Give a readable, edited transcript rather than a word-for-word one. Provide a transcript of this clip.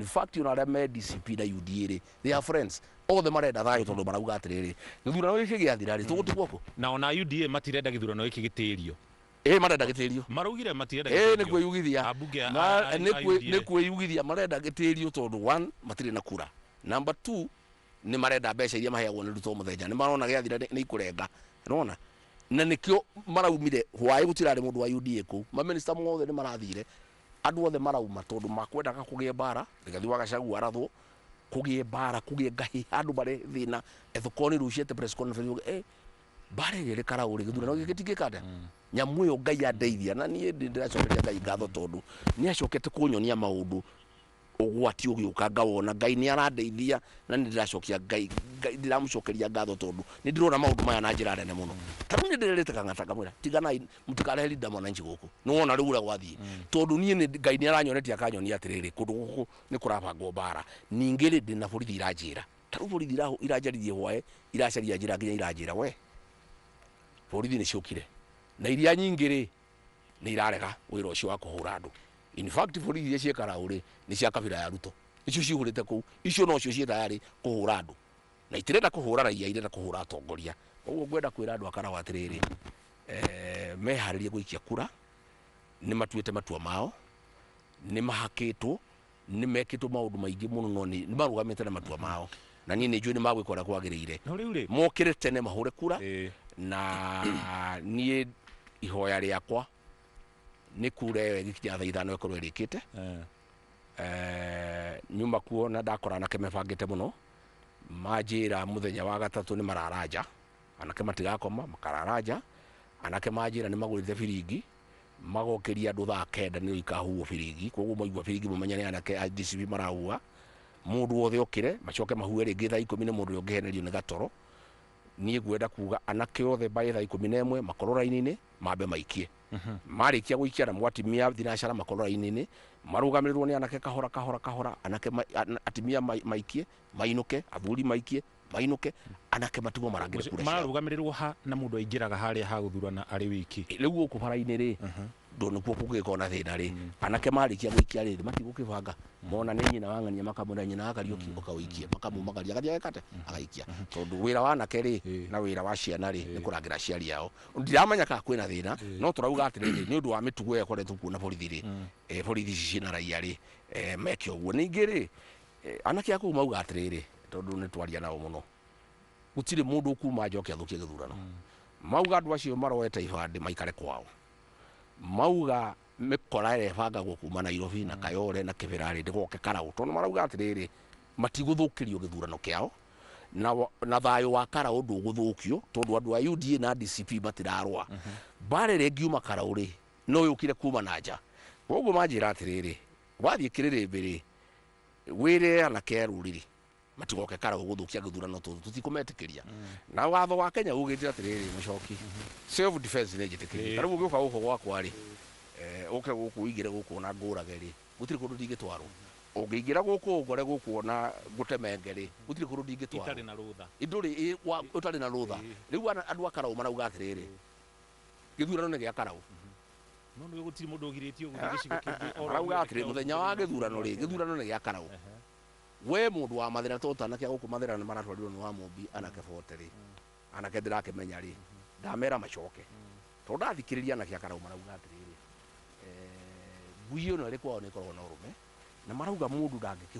In fact, ona arĩa me DCP na UDA rĩ, they are friends, othe marenda thayũ, tondũ marauga atĩrĩrĩ, gĩthurano gĩkĩ gĩathira rĩ, tũgũtigwo kũ? Na ona UDA matirenda gĩthurano gĩkĩ gĩtĩrio. Ĩ, marenda gĩtĩrio. Maraugire matirenda. Ĩ, nĩ kwĩyugithia. Ambunge Nĩ a UDA. Nĩ kwĩyugithia marenda gĩtĩrio, tondũ one, matirĩ na kura, number two, nĩ marenda mbeca iria maheagwo nĩ Ruto mũthenya, nĩ marona gĩathira nĩ ikũrenga nona, na nĩkĩo maraumire hwaĩ. Gũtirarĩ mũndũ wa UDA kũu, maminista mothe nĩ marathire, andũ othe marauma tondũ makwendaga kũgĩe mbara. Rigathi wa Gachagua arathwo, kũgĩe mbara, kũgĩe ngahi, andũ marĩ thĩna. Ethukoni rũciete press conference, mbara ĩrĩa ĩrĩ Karau rĩ, gĩthurano gĩkĩ gĩtingĩka atĩa? Nyamũ ĩyo Ngai andeithia, na niĩ ndĩracokeria Ngai ngatho tondũ nĩ acokete kũnyonia maũndũ, ũgwati ũgĩũka ngawona. Ngai nĩ arandeithia na nĩ ndĩracokia Ngai ndĩramũcokeria ngatho tondũ nĩ ndĩrona maũndũ maya na njĩra nene mũno. Ta rĩu nĩ ndĩrerĩte Kang'ata, ngamwĩra, "Tiganai, mũtikarehe Linda Mwananchi gũkũ." Nĩ wona rĩu ũrĩa gwathiĩ, tondũ niĩ Ngai nĩ aranyonetie, akanyonia atĩrĩrĩ, kũndũ gũkũ nĩ kũrabangwo mbara. Ningĩ rĩ, ndĩna borithi iranjĩra, ta rĩu borithi iranjaririe hwaĩ, iracaria njĩra nginya iranjĩra we borithi nĩ ciũkire, na iria nyingĩ rĩ, nĩ irarega wĩra ũcio wa kũhũra andũ. In fact, borithi iria ciĩ Karau rĩ, nĩ cia kabira ya Ruto, icio cihũrĩte kũu, icio nocio ciĩ tayarĩ kũhũra andũ, na itirenda kũhũra raia, irenda kũhũra atongoria. Koguo ngwenda kwĩra andũ a Karau atĩrĩrĩ, meharĩrie gũikia kura. Nĩ matuĩte matua mao, nĩ mahakĩtwo, nĩ mekĩtwo maũndũ maingĩ mũno, no nĩ marũgamĩte na matua mao, na niĩ nĩ njũĩ nĩ magwĩka ũrĩa kwagĩrĩire. No rĩu rĩ, mokĩre tene mahũre kura. Na niĩ ihoya rĩakwa nĩ kura ĩyo ĩgĩkinya thaa 5 ĩkorwo ĩrĩkĩte. Nyuma kuo na ndakora anake mebangĩte mũno, manjĩra mũthenya wa gatatũ nĩ marara nja, anake matigakoma, makarara nja. Anake manjĩra nĩ magũrĩte biringi, magokĩria andũ thaa 9 nĩo ikahuhwo biringi. Koguo mwaigua biringi, mũmenye nĩ anake a DCP marahuha. Mũndũ wothe okĩre, macoke mahuhe rĩngĩ thaa 10. Nĩ mũndũ ũrĩa ũngĩhenerio nĩ gatoro. Niĩ ngwenda kuga anake othe by thaa 11 makorwo raini-inĩ, mambe maikie. Marĩkia gũikia na mwatimia thinacara, makorwo raini-inĩ marũgamĩrĩrwo nĩ anake kahora kahora kahora. Anake atimia maikie mainũke, athuri maikie mainũke, anake matigwo marangĩre kura ciao. Mararũgamĩrĩrwo ha, na mũndũ aingĩraga harĩa ha gũthurana arĩ wiki? Rĩu gũkũ bara-inĩ rĩ, ndũ nĩkuo kũngĩgĩkorwo na thĩna rĩ, anake marĩkia gũikia rĩ, matigũkĩbanga mona nĩ nyina wa ng'ania, makamwĩra, "Nyina wa Kariũki, ũka ũikie." Makamumagaria, agathiĩ agekate agaikia, tondũ wĩra wa anake rĩ na wĩra wa ciana rĩ, nĩ kũrangĩra aciari ao. Ndiramenya kana kwĩna thĩna, no tũrauga atĩrĩrĩ, nĩ ũndũ wa mĩtugo ĩyo ĩkoretwo kuo na borithi rĩ, borithi ici ciĩna raia rĩ, meke ũguo. Ningĩ rĩ, anake a kũu mauga atĩrĩrĩ, tondũ nĩ twaria nao mũno, gũtirĩ mũndũ ũkuma nja oke athũkie gĩthurano. Mauga andũ acio maroete ibandĩ maikare kwao. Mauga mĩkora ĩrĩa ĩbangagwo kuma Nairobi na Kayole na Kĩbĩra rĩ, ndĩgoke Karau, tondũ marauga atĩrĩrĩ, matigũthũkĩrio gĩthurano kĩao na thayũ wa Karau ndũgũthũkio, tondũ andũ a UDA na DCP matirarũa. Mbara ĩrĩa ĩngiuma Karau rĩ, no yũkire kuma na nja. Koguo manjĩra atĩrĩrĩ, wathiĩ kĩrĩrĩmbĩ rĩ, wĩre anake a rũrĩrĩ matigoke Karau gũthũkia gĩthurano, tondũ tũtikũmetĩkĩria. Na watho wa Kenya ugĩte atĩrĩrĩ, mũcoki, self defense nĩ njĩtĩkĩrie. Ta rĩu ũgĩũka gũkũ gwakwa rĩ, ũke gũkũ ũingĩre gũkũ na ngũrage rĩ, gũtirĩ kũndũ ndingĩtwarwo. Ũngĩingĩra gũkũ ũngore gũkũ ona ngũtemenge rĩ, gũtirĩ kũndũ ndingĩtwarwo. Itarĩ na rũtha. Ndũrĩ ũtarĩ na rũtha. Rĩu andũ a Karau marauga atĩrĩrĩ, gĩthurano nĩ gĩa Karau. No nĩ gũtirĩ mũndũ ũgirĩtio gũthiĩ gĩcigo kĩngĩ oro Marauga gĩothe atĩrĩ, kĩa mũthenya wa gĩthurano rĩ, gĩthurano nĩ gĩa Karau. We mũndũ wa Mathĩra, tondũ anake a gũkũ Mathĩra nĩ maratwarirwo nĩ wa Mũmbi, anake 40 rĩ, anake ndĩrakĩmenya rĩ, ndamera macoke, tondũ ndathikĩrĩria anake a Karau marauga atĩrĩrĩ, ngui ĩno ĩrĩ kwao nĩ ĩkoragwo na ũrũme, na marauga mũndũ ndangĩkĩ